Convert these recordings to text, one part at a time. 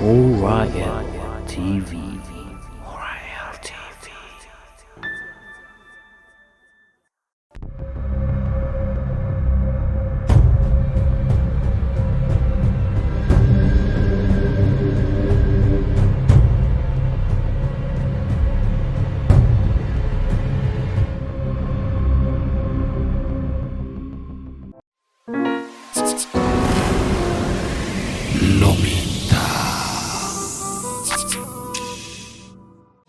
Orion T V. Orion T V. ሎሚታ።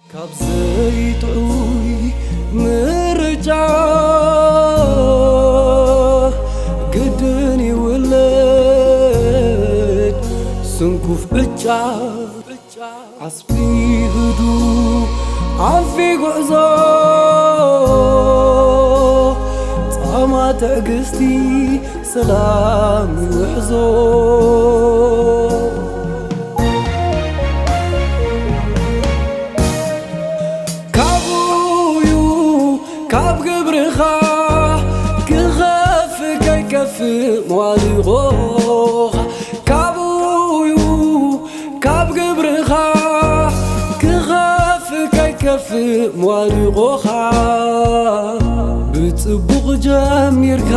ካብ ዘይጥዑይ ምርጫ ግድን ይውለድ ስንኩፍ ዕጫ። ዓስቢ ህዱ ኣንፊ ጉዕዞ ጻማ ትዕግስቲ ሰላም ይውሕዞ። ካብኡዩ ካብ ግብርኻ ክኸፍ ከይከፍ መዋድቖኻ። ካብኡዩ ካብ ግብርኻ ክኸፍ ከይከፍ መዋድቖኻ። ብጽቡቕ ጀሚርካ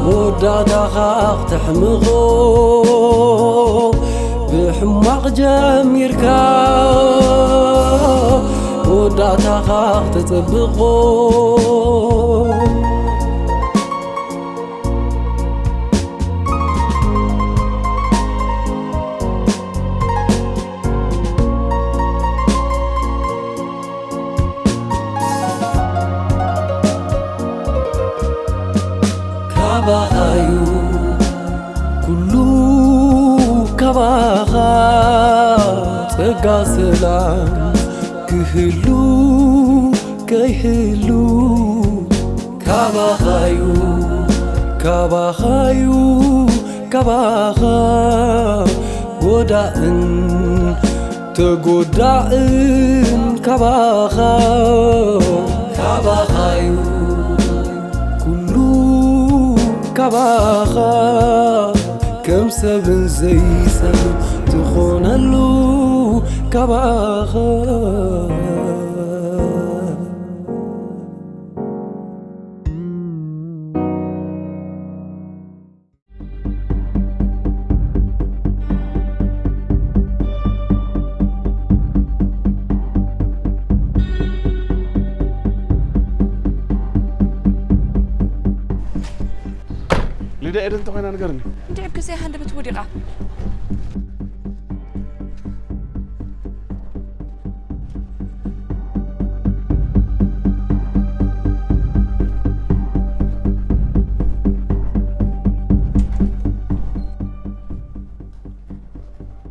መወዳእታኻ ክተሕምቖ። ብሕማቕ ጀሚርካ መወዳእታኻ ክተጸብቖ። ካባኻዩ ኩሉ ካባኻ ጸጋ ሰላም ክህሉ ከይህሉ ካባኻዩ ካባኻዩ ካባኻ ጎዳእን ተጎዳእን ካባኻ ካባኻዩ ኩሉ ካባኻ ከም ሰብን ዘይሰብ ትኾነሉ ካባኻ። ሊዳ ኤደን እንተኾይና ንገርኒ። እንድዒ ብግዜ ሃንደበት ወዲቓ።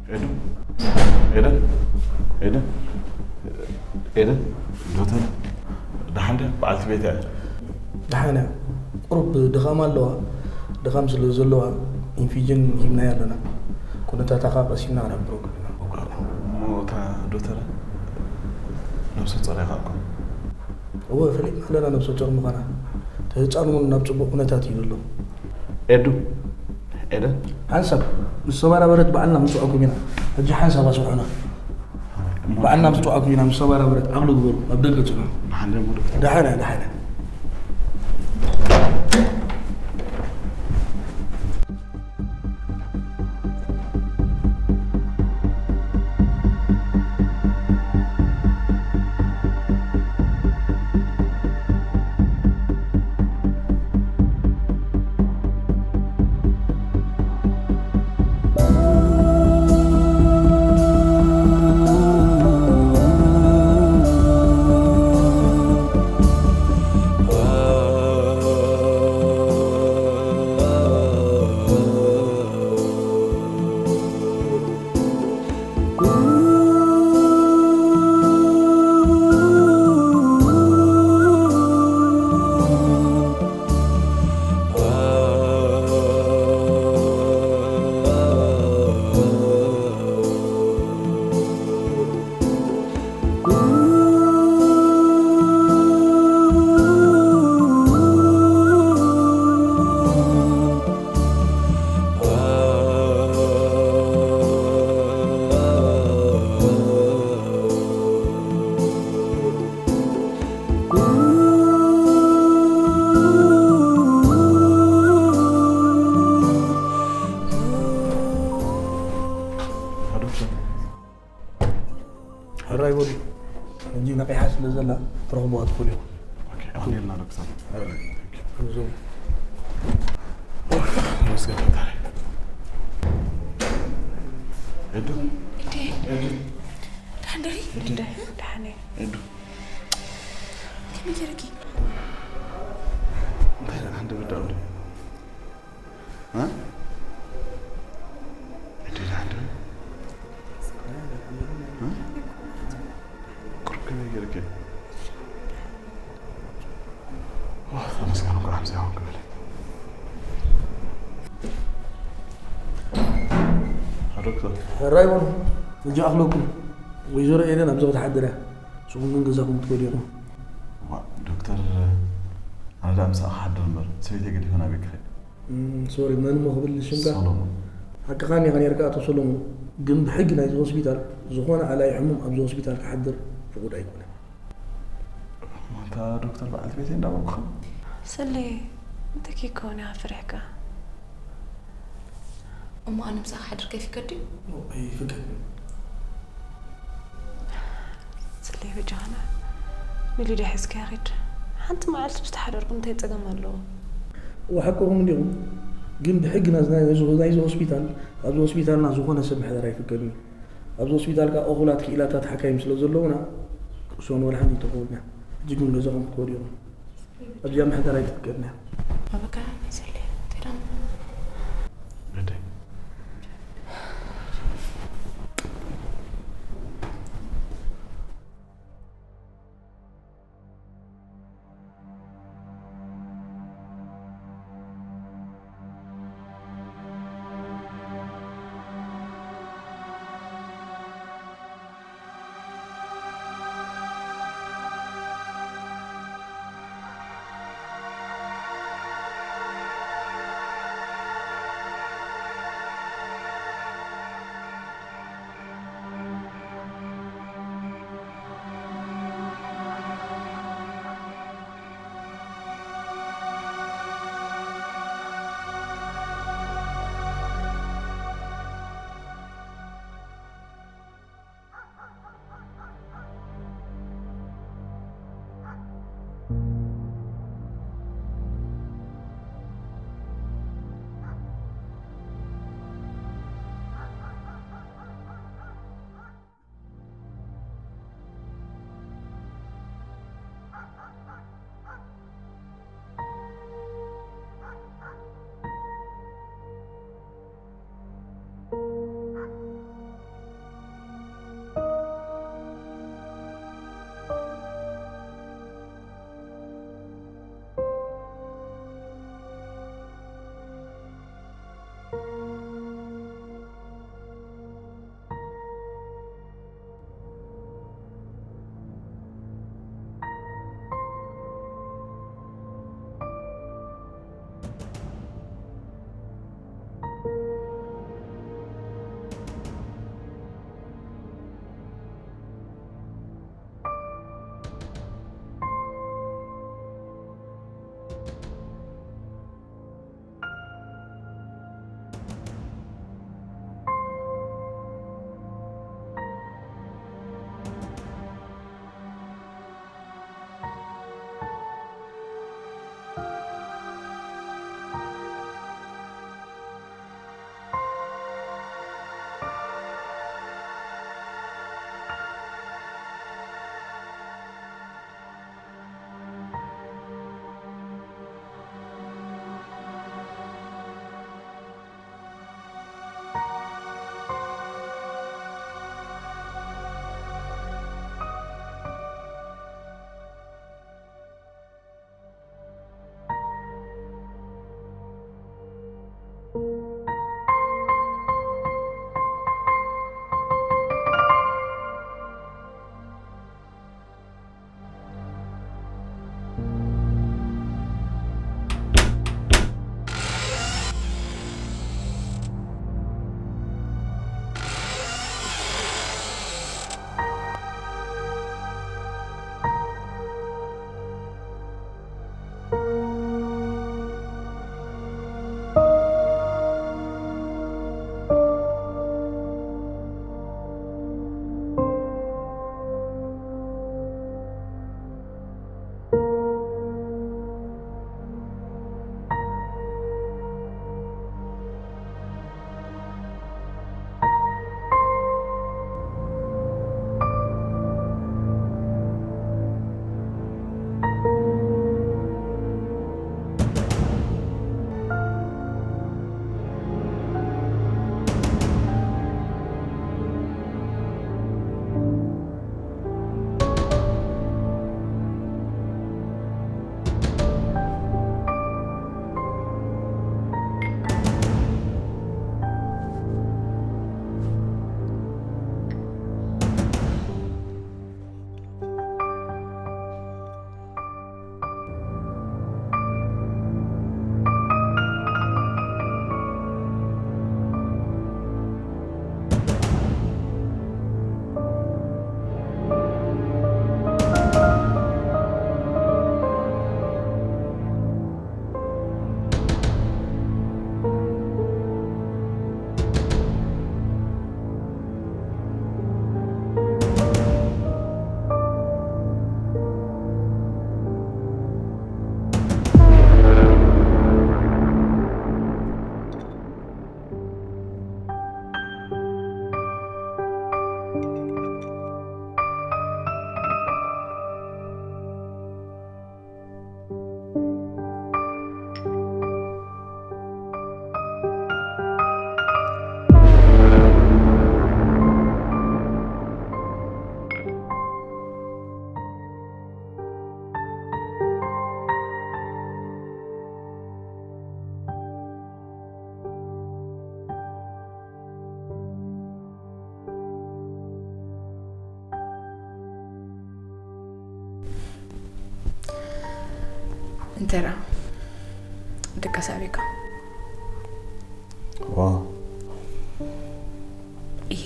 ኤዱ፣ ኤደን፣ ኤደን፣ ኤደን፣ ዶተር፣ ደሓን ድያ? በዓልቲ ቤት እያ። ደሓን እያ። ቁሩብ ድኻም ኣለዋ። ድኻም ስለ ዘለዋ ኢንፊጅን ሂብናያ ኣለና። ኩነታታ ከኣ ቀስ ኢልና ክነብሮ ግድና። እሞ እታ ዶተር ነብሰ ጾር እያ ከኣ እኮ። እወ፣ ፈሊጥና ኣለና ነብሰ ጾር ምዃና። እቲ ህጻን እውን ናብ ጽቡቕ ኩነታት እዩ ዘሎ። ኤዱ፣ ኤደን። ሓንሳብ ምስ ሰባራ በረት ባዕልና ምጽዋዕኩም ኢና። ሕጂ ሓንሳብ ኣስርሑና። ባዕልና ምጽዋዕኩም ኢና፣ ምስ ሰባራ በረት ዓቕሊ ግበሩ፣ ኣብ ደገ ጽንሑ። ደሓን እያ፣ ደሓን እያ። ሕራይ በሉ። ሕጂ ነቒሓ ስለ ዘላ ትረኽብዋ ትኽእሉ ኢኹም። ኦኬ፣ ኣኽሊልና ዶክተር። እዞም መስገን ፈጣሪ። ኤዱ፣ እንዴ ኤዱ፣ ዳንደሪ ኤዱ፣ ዳኔ ኤዱ። ከመይ ጌርኪ? እንታይ ደኣ እንደ በዳው እንደ? እ? ኤዱ ደኣ እንደ? እ? ቁርብ ከመይ ጌርኪ? ዋ፣ ተመስገን እኮ ከምዚ ይኹን ክብል። ዶክተር። ሕራይ በሉ። ሕጂ ኣኽለኩም። ወይዘሮ ኤደን ኣብዛ ክትሓድር እያ። ንስኹም ግን ገዛኹም ክትከዱ ኢኹም። ዋ፣ ዶክተር፣ ኣነ ደኣ ምሳኻ ክሓድር እምበር፣ ሰበይተይ ገዲፈ ናበይ ክኸይድ? እም፣ ሶሪ፣ መን እሞ ክብል ሽምካ? ሰሎሞን። ሓቅኻ እኒኻ ነይርካ ኣቶ ሰሎሞን። ግን ብሕጊ ናይዚ ሆስፒታል ዝኾነ ኣላይ ሕሙም ኣብዚ ሆስፒታል ክሓድር ፍቑድ ኣይኮነን። እታ ዶክተር በዓልቲ ቤተይ እንዳበልኩኻ። ሰሌ እንታይ ከይከውን ኢኻ ፈሪሕካ? እሞ ኣነ ምሳኻ ክሓድር ከይፍቀድ ድዩ? ኣይፍቀድን። ሰሌ በጃኻና ንሊድያ ሒዝካያ ኺድ። ሓንቲ መዓልቲ ምስ ተሓደርኩም እንታይ ጸገም ኣለዎ? እወ ሓቅኹም እንዲኹም። ግን ብሕጊ ናይዚ ናይዚ ሆስፒታል ኣብዚ ሆስፒታልና ዝኾነ ሰብ ምሕዳር ኣይፍቀድን እዩ። ኣብዚ ሆስፒታል ከኣ እኹላት ክኢላታት ሓካይም ስለ ዘለዉና ክእሰኑ ወላ ሓንቲ ኣይትኸውን እያ። ሕጂ ግን ገዛኹም ክትከዱ ኢኹም። ኣብዚኣ ምሕዳር ኣይትፍቀድን እያ። ኣበካ ሰሌ እንታይ ደኣ ግደይ። እንተራ ደቃስ ኣበይካ? ዋ። እየ።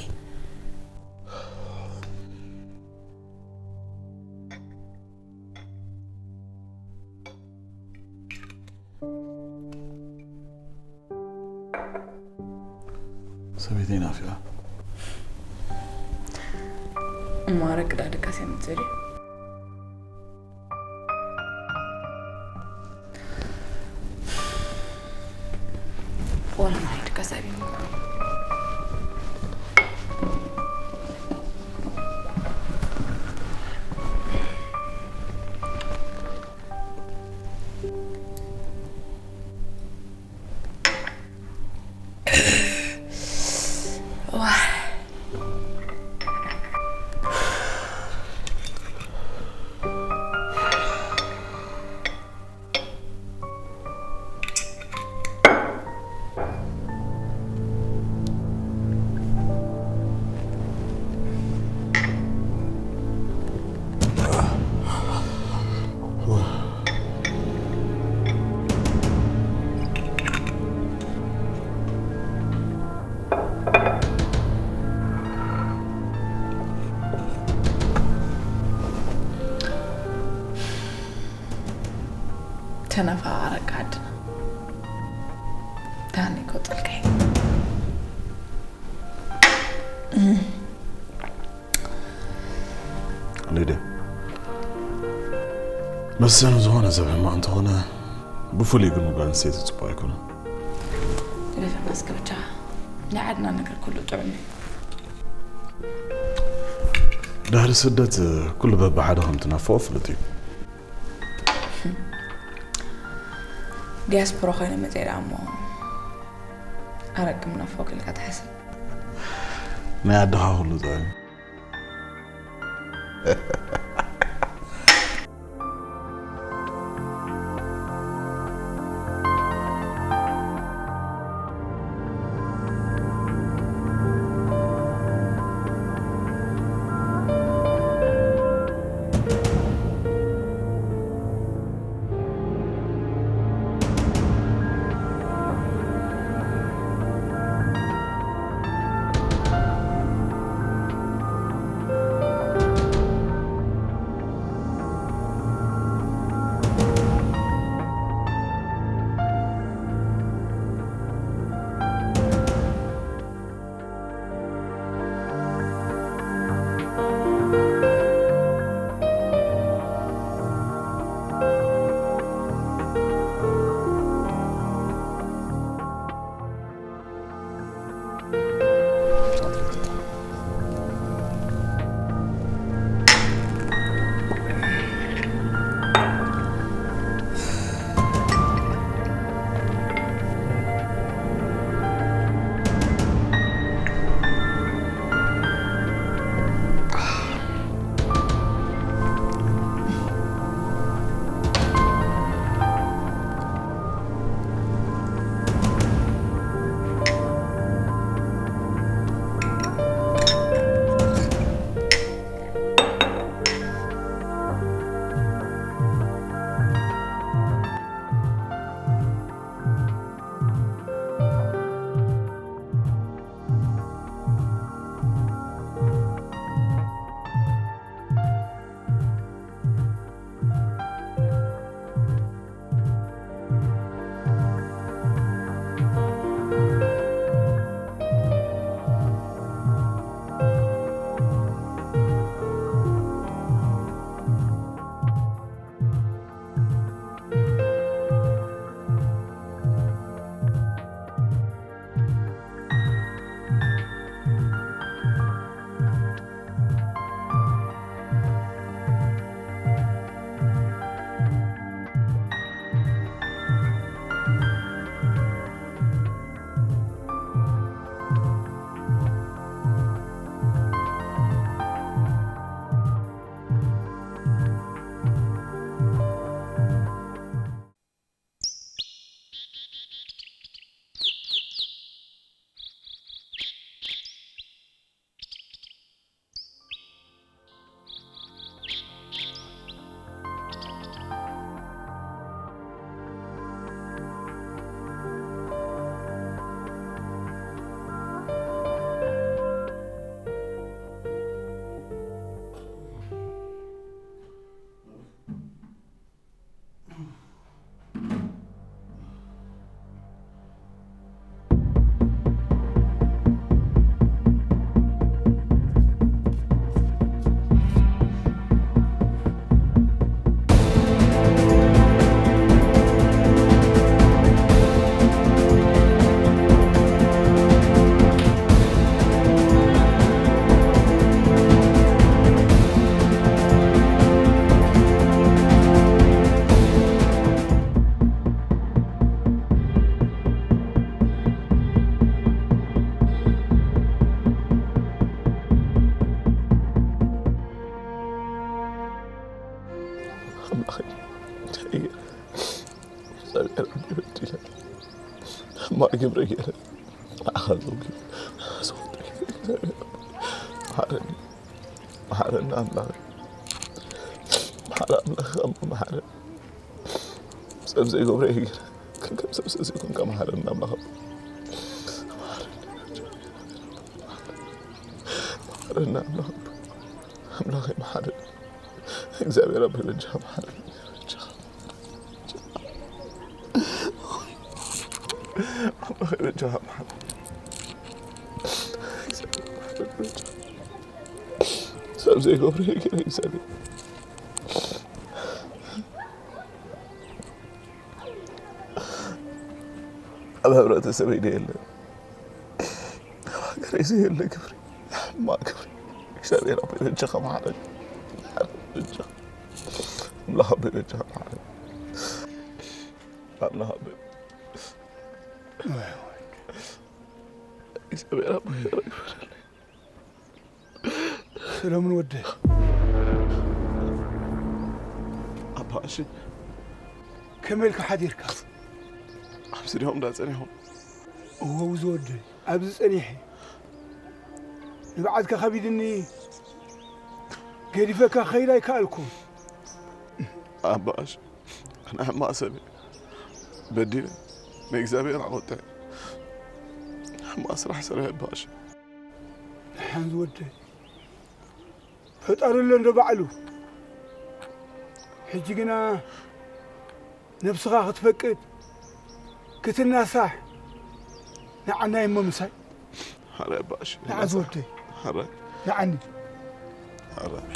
ሰበይተይ ናፊቐ። እሞ ኣረቂ ዳ ደቃስ የምጽእ ድዩ? ወላ ናይ ደቃስ ኣቢኒ። ተነፋ ኣረቃ ዓድና። ዳኒ ቆጽልከይ። ሊድያ፣ መሰኑ ዝኾነ ሰብ ሕማቕ እንተኾነ፣ ብፍሉይ ግን ጓል ኣንስተይቲ ጽቡቕ ኣይኮነን። ግደፈና እስከ ብቻ። ናይ ዓድና ነገር ኩሉ ጥዑም እዩ። ድሕሪ ስደት ኩሉ በብሓደ ከም ትናፍቖ ፍሉጥ እዩ። ዲያስፖራ ኮይነ መፅአ ደኣ እሞ ኣረቂ ምናፍቕ ኢልካ ትሓስብ? ናይ ዓድኻ ኩሉ ጥዑም እዩ። ኣኺ፣ እንታይ እየ እግዚኣብሔር ኣቦይ በዲለ፣ ሕማቕ ግብሪ ገይረ ንዓኻ ዘውግዘ፣ መሓረኒ፣ መሓረኒ ኣምላኽ፣ መሓረ ኣምላኽ ኣቦ መሓረኒ። ሰብ ዘይገብሮ እየ ገይረ፣ ግን ከም ሰብ ስለ ዘይኮንካ መሓረኒ ኣምላኽ ኣቦ። መሓረኒ፣ መሓረኒ ኣምላኽ ኣቦ። ኣምላኸይ መሓረኒ። እግዚኣብሔር ኣቦይ በጃኻ መሓረኒ። በጃኻ። ኣምላኸይ በጃኻ መሓረኒ። እግዚኣብሔር መሓረኒ በጃኻ። ሰብ ዘይገብሮ እየ ገይረ እግዚኣብሔር። ኣብ ሕብረተሰበይ ዶ የለ? ኣብ ሃገረይ ዘየለ ግብሪ፣ ሕማቕ ግብሪ። እግዚኣብሔር ኣቦይ በጃኻ መሓረኒ። በጃኻ። ኣምላኽ ኣቦይ በጃኻ መሓረኒ። ኣምላኽ ኣቦይ። እግዚኣብሔር ኣቦይ ይቕረ ይበለለይ። ሰለሙን ወደይ። ኣባ ቀሺ። ከመይ ኢልካ ሓዲርካ? ኣብዚ ድዮም እንዳ ጸኒሖም? እወ፣ ኣብዚ ወደይ፣ ኣብዚ ጸኒሐ። ንብዓትካ ከቢድኒ፣ ገዲፈካ ክኸይድ ኣይከኣልኩን። ኣባ ቀሺ፣ ኣነ ሕማቕ ሰብ እየ። በዲለ፣ ንእግዚኣብሔር ኣቖጢዐ። ሕማቕ ስራሕ ሰሪሐ ኣባ ቀሺ። ደሓን ዝወደይ፣ ፈጣሪ ኣሎ እንዶ ባዕሉ። ሕጂ ግና ነብስኻ ክትፈቅድ፣ ክትናሳሕ፣ ንዓና እሞ ምሳይ። ሓራይ ኣባ ቀሺ። ንዓ ዝወደይ። ሓራይ። ንዓኒ። ሓራይ።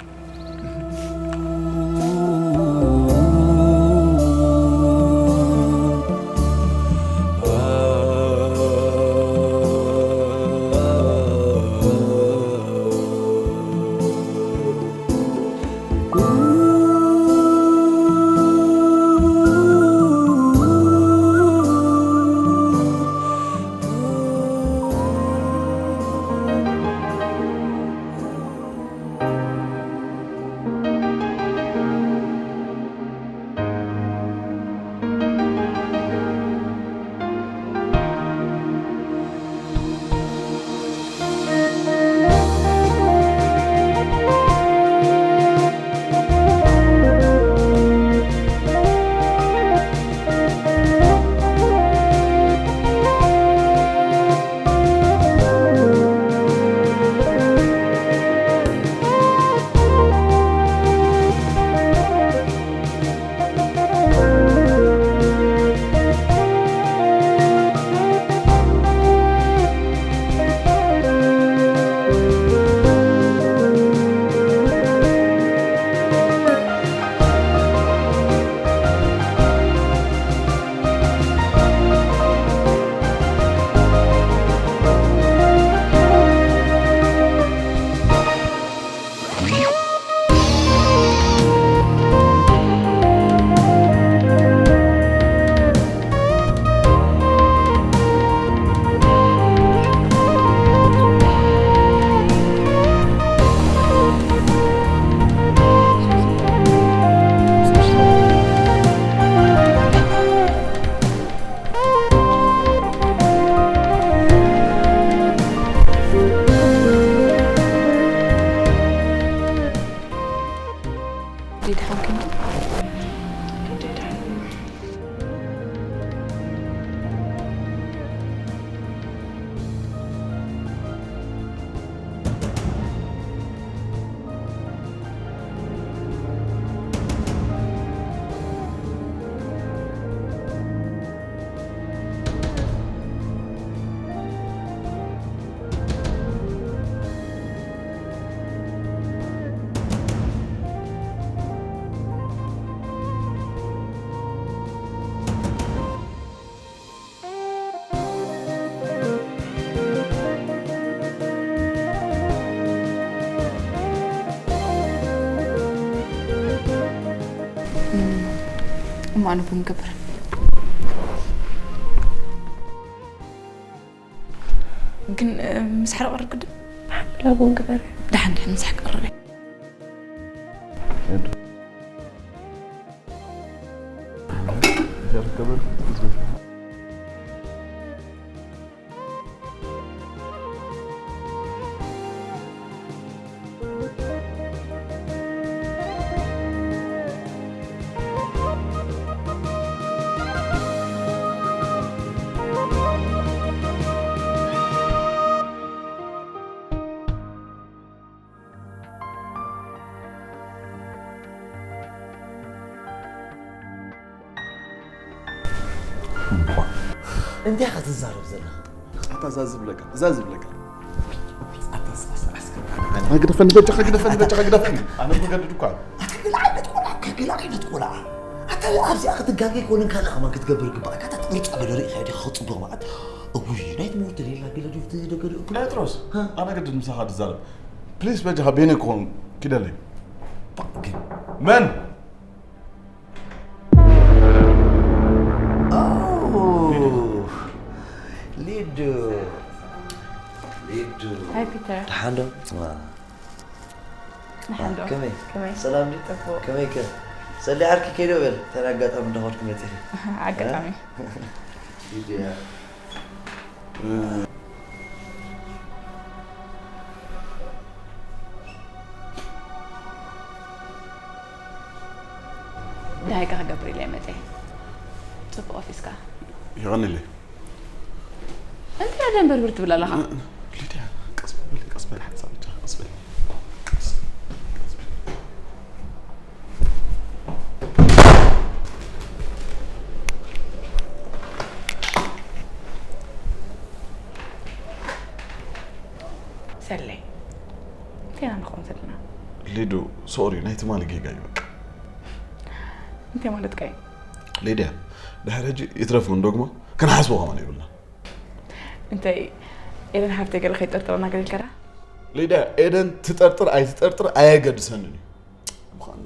ድሓን ክንዲ እሞ ኣነ ቡን ገበር። ግን፣ እ፣ ምሳሕ ዶ ቀርብ ቅድም? ላ ቡን ግበር። ደሓን፣ ደሓን፣ ምሳሕ ቀርብ። እንታይ ኢኻ ትዛረብ ዘለኻ? ኣታ እዛ ዝብለካ፣ እዛ ዝብለካ። ኣታ ኣስ-፣ ኣስ-፣ ኣስ-፣ ግደፈኒ በጃኻ፣ ግደፈኒ በጃኻ፣ ግደፈኒ። ኣነ ብገድድ እኳ። ኣታ ገለ ዓይነት ቆልዓ፣ ኣታ ገለ ዓይነት ቆልዓ። ኣታ ኣብዚኣ ክትጋገ ኣይኮነን፣ ካልእ ከማን ክትገብር ግባእካ። ኣታ ጥርጫ ገለ ርኢኻ ዲኻ ክጽቡቕ ማለት? እውይ፣ ናይ ትምህርቲ ሌላ ገለ ድዩ ትደገ ድዩ? ጴጥሮስ፣ ሃ? ኣነ ግድድ ምሳኻ ድዛረብ። ፕሊስ በጃኻ በይነይ ክኾን ኪደለይ። ፋክ፣ ግን መን? ሊዱ፣ ሊዱ። ሃይ ፒተር። ደሓን ዶ? ደሓን ዶ? ከመይ? ከመይ? ሰላም ድዩ? ጽቡቕ። ከመይ ከ? ሰሊ ዓርኪ ከይዶ በል። ተን ኣጋጣሚ እንዳኸድኩ መጺኺ። ኣጋጣሚ። ሊድያ። ደሃይካ ክገብር ኢለ መጸ። ጽቡቕ ኦፊስካ። ይቐንለይ። እንታይ ደንበርብር ትብል ኣለኻ? ሊድያ፣ ቀስ በል፣ ቀስ በል፣ ሓንሳብ ብቻ፣ ቀስ በል። ሰለይ፣ እንታይ ኢና ንኸውን ዘለና? ሊዱ፣ ሶሪ፣ ናይ ትማሊ ጌጋ እዩ በቃ። እንታይ ማለትካ እዩ? ሊድያ፣ ድሕሪ ሕጂ ይትረፍ ግን ደግሞ ክንሓስቦ ከማን የብልና። እንታይ ኤደን ሓፍተይ ገለ ከይጠርጥረና ገለ ኢልካ ዳ? ሊድያ፣ ኤደን ትጠርጥር ኣይትጠርጥር ኣየገድሰንን እዩ። ምዃኑ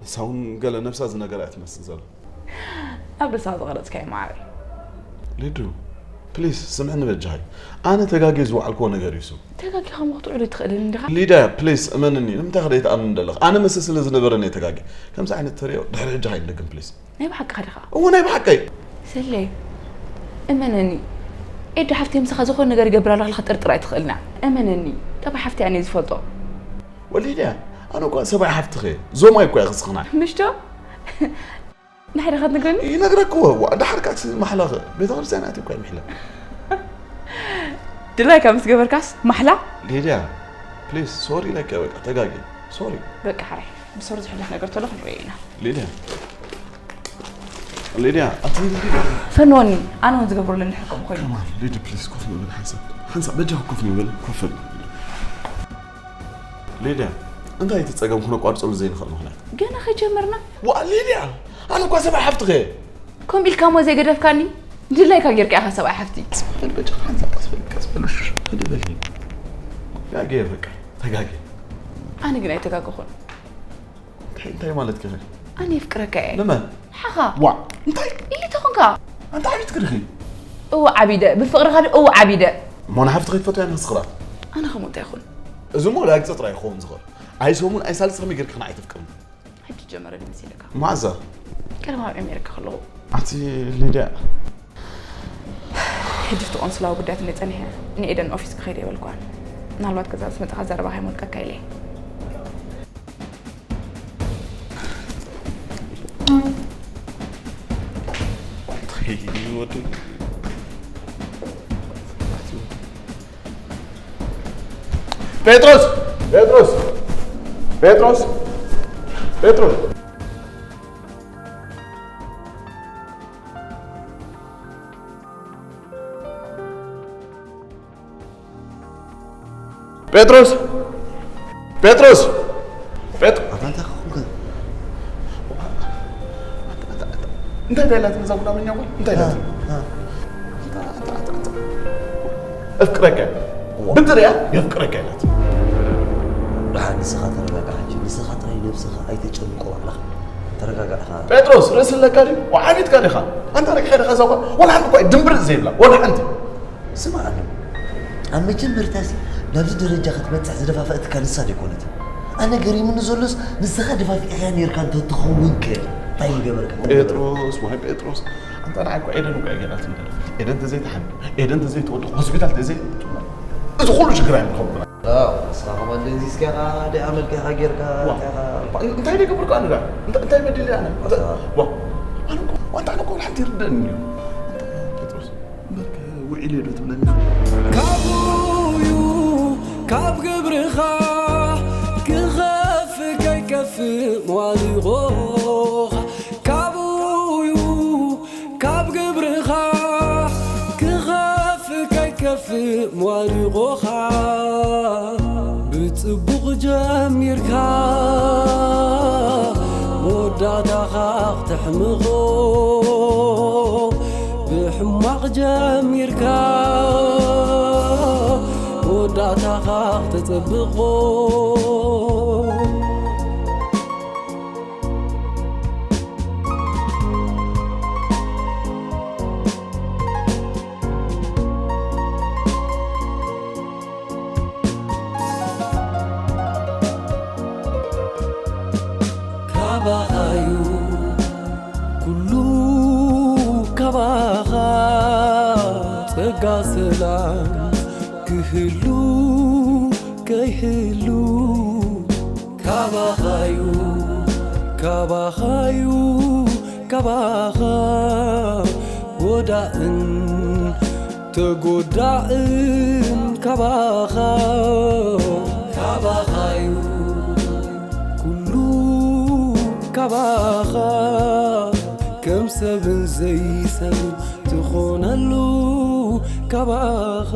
ንሳ እውን ገለ ነብሳ ዝነገራ እያ ትመስል ዘላ። ኣብ ርእሳ ዝቐረጽካዮ ማዕረ። ሊዱ፣ ፕሊስ ስምዕኒ በጃኺ። ኣነ ተጋግየ ዝወዓልክዎ ነገር እዩ እሱ። ተጋጊኻ ምኽትዑ ዶ ትኽእልን ዲኻ? ሊድያ፣ ፕሊስ እመንኒ። ንምንታይ ከ ዘይትኣምኒ ዘለኺ? ኣነ መሰስለ ዝነበረኒ እየ ተጋግየ። ከምዚ ዓይነት ተሪኦ ድሕሪ ሕጂ ከይንደግም ፕሊስ። ናይ ብሓቅኻ ዲኻ? እወ ናይ ብሓቀይ። ሰለይ፣ እመነኒ። ኤዱ ሓፍተይ ምሳኻ ዝኾነ ነገር ይገብር ኣሎ ኢልካ ክትጥርጥር ኣይትኽእልን። እመነኒ። ጠባይ ሓፍተይ ኣነ እየ ዝፈልጦ። ወሊድያ፣ ኣነ እኳ ሰብኣይ ሓፍትኺ እየ። ዞማይ እኳ ኢኺ ስኽና። ምሽ ዶ? ንሓደ ኸትነግረኒ? ይነግረክዎ። ዋ፣ ደሓር ካስ ማሕላኸ ቤተ ክርስቲያን ኣትዩ እኳ ይምሕለ። ድላይካ ምስ ገበርካስ ማሕላ? ሊድያ፣ ፕሊስ፣ ሶሪ ኢለኪ እየ፣ በቃ ተጋግየ። ሶሪ። በቃ ሓራይ፣ ብሶሪ ዝሕለፍ ነገር ተሎ ክንሪኦ ኢና። ሊድያ። ሊድያ፣ ኣቲ ፈንወኒ፣ ኣነ እውን ዝገብሮ ኣለኒ ሕቆም ኮይኑ። ከማን፣ ሊዲ፣ ፕሊስ፣ ኮፍ ንበል ሓንሳብ። ሓንሳብ፣ በጃኺ ኮፍ ንበል፣ ኮፍ በል። ሊድያ፣ እንታይ እቲ ጸገም ክነቋርጸሉ ዘይንኽእል ምኽንያት? ገና ከይጀመርና? ዋ፣ ሊድያ፣ ኣነ እኳ ሰብኣይ ሓፍትኺ እየ። ከምኡ ኢልካ እሞ ዘይገደፍካኒ? ድላይካ ጌርካ ኢኻ ሰብኣይ ሓፍቲ። ቀስ በል በጃ፣ ሓንሳብ ቀስ በል፣ ቀስ በል፣ ሹሽ፣ ህድእ በል። ተጋግየ፣ በቃ፣ ተጋግየ። ኣነ ግን ኣይተጋገኹን። እንታይ፣ እንታይ ማለትኪ ኢኺ? ኣነ የፍቅረካ እየ። ንመን? ንሓኻ። ዋ፣ እንታይ? ኢሊ ተኾንካ። ኣንታ ዓቢት ክድኺ? እወ ዓቢደ። ብፍቕርኻ ዶ? እወ ዓቢደ። እሞ ንሓፍትኺ ትፈትውያ ንስኽራ? ኣነ ከምኡ እንታይ ይኹን? እዚ እሞ ዳግፀ ጥራይ ክኸውን ዝኽእል። ኣይ ሰሙን ኣይ ሳልስቲ ከመይ ጌርኪ ንዓይ ተፍቅርኒ? ሕጂ ጀመረኒ መሲለካ። መዓዛ? ቀደም ኣብ ኣሜሪካ ከለኹ። ኣቲ ሊድያ። ሕጂ እቲ ቆንስላዊ ጉዳያት እንደ ጸኒሐ ንኤደን ኦፊስ ክኸይድ የበልኳን። ምናልባት ገዛ ምስ መጻኻ ዘረባ ከይመልቀካ ኢለ። ጴጥሮስ! ጴጥሮስ! ጴጥሮስ! ጴጥሮስ! ጴጥሮስ! ጴጥሮስ! ጴጥ-፣ ኣታ እንታይ ኾንክ? እንታይ እንታይ ኢላትኒ እዛ ጉዳመኛ ጓል? እንታይ ኢላትኒ? ኣፍቅረካ። ብትሪያ የፍቅረካ ኢላት። ደሓን ንስኻ ተረጋጋዕ ሕጂ። ንስኻ ጥራይ ነብስኻ ኣይተጨንቆ ባዕልኻ። ተረጋጋዕኻ። ጴጥሮስ፣ ርእሲ ኣለካ ድዩ? ወዓቢትካ ዲኻ? ኣንታ ረኪኻ ዲኻ እዛ ጓል? ወላ ሓንቲ እኳ ድምብርፅ ዘይብላ፣ ወላ ሓንቲ። ስማዕ ኣሎ። ኣብ መጀመርታሲ ናብዚ ደረጃ ክትበጽሕ ዝደፋፈእትካ ንሳ ዶ ኣይኮነትን? ኣነ ገሪሙኒ ዘሎስ ንስኻ ደፋፊእካያ ኔርካ እንተትኸውን ከ እንታይ ምገበርካ? ጴጥሮስ፣ ዋይ ጴጥሮስ፣ ኣንታ ንዓይ እኮ ኤደን እኮ እያ ገይራትኒ ደለፈት። ኤደን ተዘይትሓሚ፣ ኤደን ተዘይትወድቕ፣ ሆስፒታል ተዘይ-፣ እዚ ኩሉ ሽግር ኣይምረኸብኩን። ኣዎ፣ ንስኻ ከማን ደንዚዝካ ኢኻ፣ ደኣ መልክዕካ ጌርካ፣ ዋ፣ እንታይ ኢኻ? እንታይ ደይ ገብርካ ኣነ ደኣ? እንታይ፣ እንታይ በዲለ ኣነ? እንታይ፣ ኣታ ዋ፣ ኣነ እኮ፣ ኣንታ ኣነ እኮ ሓንቲ ይርደእኒ እዩ። ኣንታ ጴጥሮስ፣ እምበርከ ውዒለ ዶ ትብለኒ ኢኻ? ካብኡ'ዩ ካብ ግብርኻ ክኸፍእ ከይከፍእ መዋድቖኻ። ካብኡ'ዩ ካብ ግብርኻ ሟሪቖኻ ብጽቡቕ ጀሚርካ፣ መወዳእታኻ ክተሕምቖ። ብሕማቕ ጀሚርካ፣ መወዳእታኻ ክተጸብቖ። ካባኻዩ ኩሉ፣ ካባኻ ጸጋ ሰላም ክህሉ ከይህሉ፣ ካባኻዩ፣ ካባኻዩ፣ ካባኻ ጎዳእን ተጎዳእን ካባኻ፣ ካባኻዩ ኩሉ፣ ካባኻ ከም ሰብን ዘይሰብን ትኾነሉ፣ ካባኻ።